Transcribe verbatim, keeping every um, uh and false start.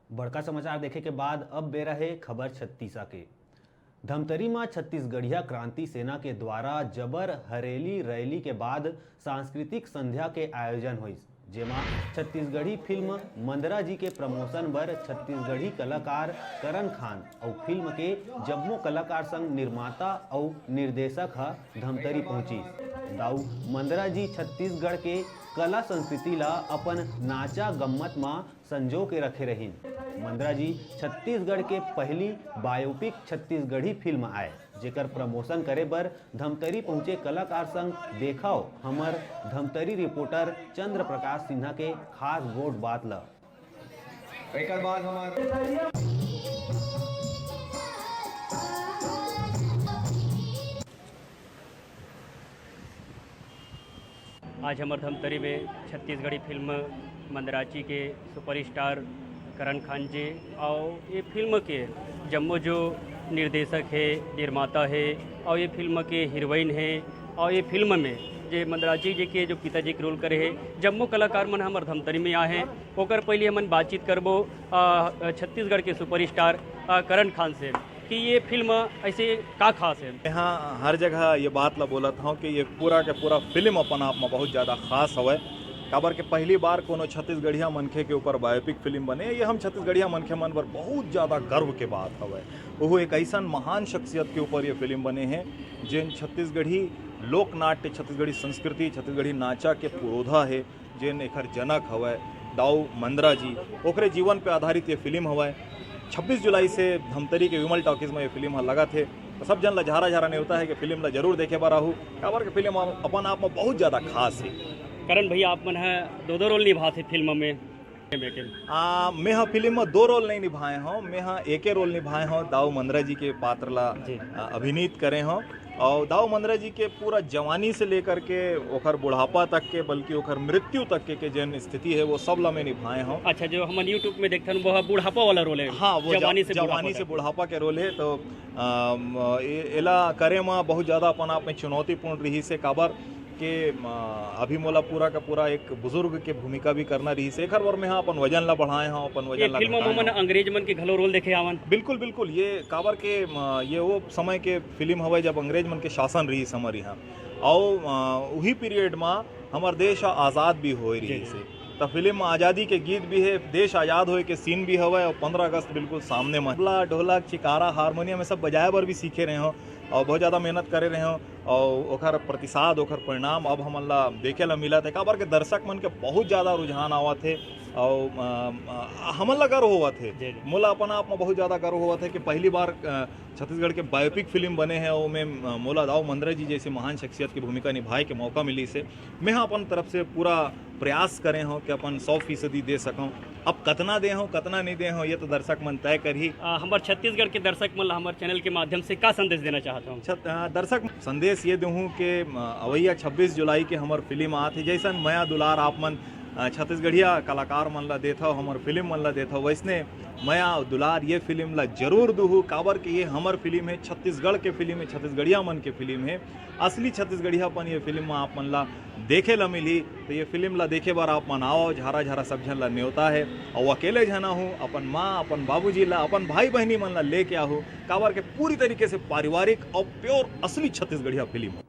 बड़का समाचार देखे के बाद अब बेरा हे खबर छत्तीसा के। धमतरी म छत्तीसगढ़िया क्रांति सेना के द्वारा जबर हरेली रैली के बाद सांस्कृतिक संध्या के आयोजन होइस, जेमा छत्तीसगढ़ी फिल्म मंदरा जी के प्रमोशन बर छत्तीसगढ़ी कलाकार करण खान अउ फिल्म के जम्मो कलाकार संग निर्माता अउ निर्देशक ह धमतरी पहुंचिस। दाऊ मंदरा जी छत्तीसगढ़ के कला संस्कृति ला अपन नाचा गम्मत म संजो के रखे रहिन। मंदरा जी छत्तीसगढ़ के पहली बायोपिक छत्तीसगढ़ी फिल्म आय, जेकर प्रमोशन करे बर धमतरी पहुंचे कलाकार संग देखव हमर धमतरी रिपोर्टर चंद्र प्रकाश सिन्हा के खास गोठ बात ल। एकर बाद हमार आज हमर धमतरी में छत्तीसगढ़ी फिल्म मंदराची के सुपरस्टार करण खान जी अउ ये फिल्म के जम्मो जो निर्देशक हे, निर्माता हे अउ ये फिल्म के हीरोइन हे अउ ये फिल्म में जे मंदराची जी के जो पिताजी के रोल करे हे, जम्मो कलाकार मन हमर धमतरी में आए हैं। ओकर पहले हमन बातचीत करबो, आ, छत्तीसगढ़ के सुपरस्टार, आ, करण खान से कि ये फिल्म ऐसे का खास है। यहाँ हर जगह ये बात ला बोलत हूँ कि ये पूरा के पूरा फिल्म अपन आप में बहुत ज़्यादा खास हवय, काबर के पहली बार कोनो छत्तीसगढ़िया मनखे के ऊपर बायोपिक फिल्म बने, ये हम छत्तीसगढ़िया मनखे मन बर बहुत ज़्यादा गर्व के बात हवय। ओहो एक ऐसन महान शख्सियत के ऊपर ये फिल्म बने हे, जेन छत्तीसगढ़ी लोकनाट्य, छत्तीसगढ़ी संस्कृति, छत्तीसगढ़ी नाचा के पुरोधा हे, जेन एखर जनक हवय दाऊ मंदरा जी, ओकरे जीवन पे आधारित ये फिल्म हवय। छब्बीस जुलाई से धमतरी के विमल टॉकीज में ये फिल्म ह लगत हे, तो सब जन ला झारा झारा नेवता है कि फिल्म ला जरूर देखे बर आहू, काबर के फिल्म अपन आप में बहुत ज़्यादा खास है। करण भैया, आप मन ह दो दो रोल निभात हे फिल्म में। आ, मैं ह फिल्म में दो रोल नहीं निभाए हूँ, मैं ह एके रोल निभाए हूँ, दाऊ मंदरा जी के पात्र ला जी। आ, अभिनीत करे हूँ। और दाऊ मंदरा जी के पूरा जवानी से लेकर के ओखर बुढ़ापा तक के, बल्कि ओखर मृत्यु तक के, के जेन स्थिति है, वो सब ला मैं निभाए हूँ। अच्छा, जो हमन YouTube में देखथन, वो ह बुढ़ापा वाला रोल है। हाँ, वो जवानी जवा-, से बुढ़ापा जवानी से तक। बुढ़ापा के रोल है। तो अम, ए-, एला करे म बहुत ज़्यादा अपन आप में चुनौतीपूर्ण रही से, काबर के म, अभी मोला पूरा का पूरा एक बुजुर्ग के भूमिका भी करना रही से। एखर बर मैं ह अपन वजन ला बढ़ाए हूँ, अपन वजन ये ला फिल्म घटाए में मन हूँ। अंग्रेज मन के घलो रोल देखे आवन। बिल्कुल, बिल्कुल। ये काबर के म, ये वो समय के फिल्म हवय, जब अंग्रेज मन के शासन रही हमर यहाँ। अउ अ, उही पीरियड म हमर देश ह आज़ाद भी होए जी, रहिस जी। हे। त फिल्म म आज़ादी के गीत भी हे, देश आज़ाद होए के सीन भी हवय, अउ पंद्रह अगस्त बिल्कुल सामने म। तबला, ढोलक, चिकारा, हारमोनियम, ये सब बजाए बर भी सीखे रहे हो, अउ बहुत ज़्यादा मेहनत करे रहे हो, अउ ओखर प्रतिसाद, ओखर परिणाम अब हमन ला देखे ला मिलत हे। काबर के दर्शक मन के बहुत ज़्यादा रुझान आवत हे, अउ अ, अ, हमन ला गर्व होवत हे। जी, जी। मोला अपन आप म बहुत ज़्यादा गर्व होवत हे कि पहली बार अ, छत्तीसगढ़ के बायोपिक फिल्म बने हे, ओमे अ, मोला दाऊ मंदरा जी जैसे महान शख्सियत की भूमिका निभाए के मौका मिलिस हे। मैं ह अपन तरफ से पूरा प्रयास करे हूँ कि अपन सौ फीसदी दे सकूँ। अब कतना दे हूँ, कतना नहीं दे हूँ, ये तो दर्शक मन तय करही। अ, हमर छत्तीसगढ़ के दर्शक मन ला हमर चैनल के माध्यम से का संदेश देना चाहत हूँ? छत-, अ, दर्शक संदेश ये देहूँ कि अ, अवैया छब्बीस जुलाई के हमर फिल्म आत हे, जैसन मया दुलार आप मन अ, छत्तीसगढ़िया कलाकार मन ला देथव, हमर फिल्म मन ला देथव, वैसने मया अउ दुलार ये फिल्म ला जरूर दुहू, काबर के ये हमर फिल्म हे, छत्तीसगढ़ के फिल्म हे, छत्तीसगढ़िया मन के फिल्म हे। असली छत्तीसगढ़ियापन ये फिल्म म आप मन ला देखे ला मिलही। तो ये फिल्म ला देखे बर आप मन आओ, झारा झारा सब झन ला नेवता हे। अउ अकेले झन आहू, अपन माँ, अपन बाबूजी ला, अपन भाई बहिनी मन ला लेके आहू, काबर के पूरी तरीके से पारिवारिक अउ प्योर असली छत्तीसगढ़िया फिल्म हे।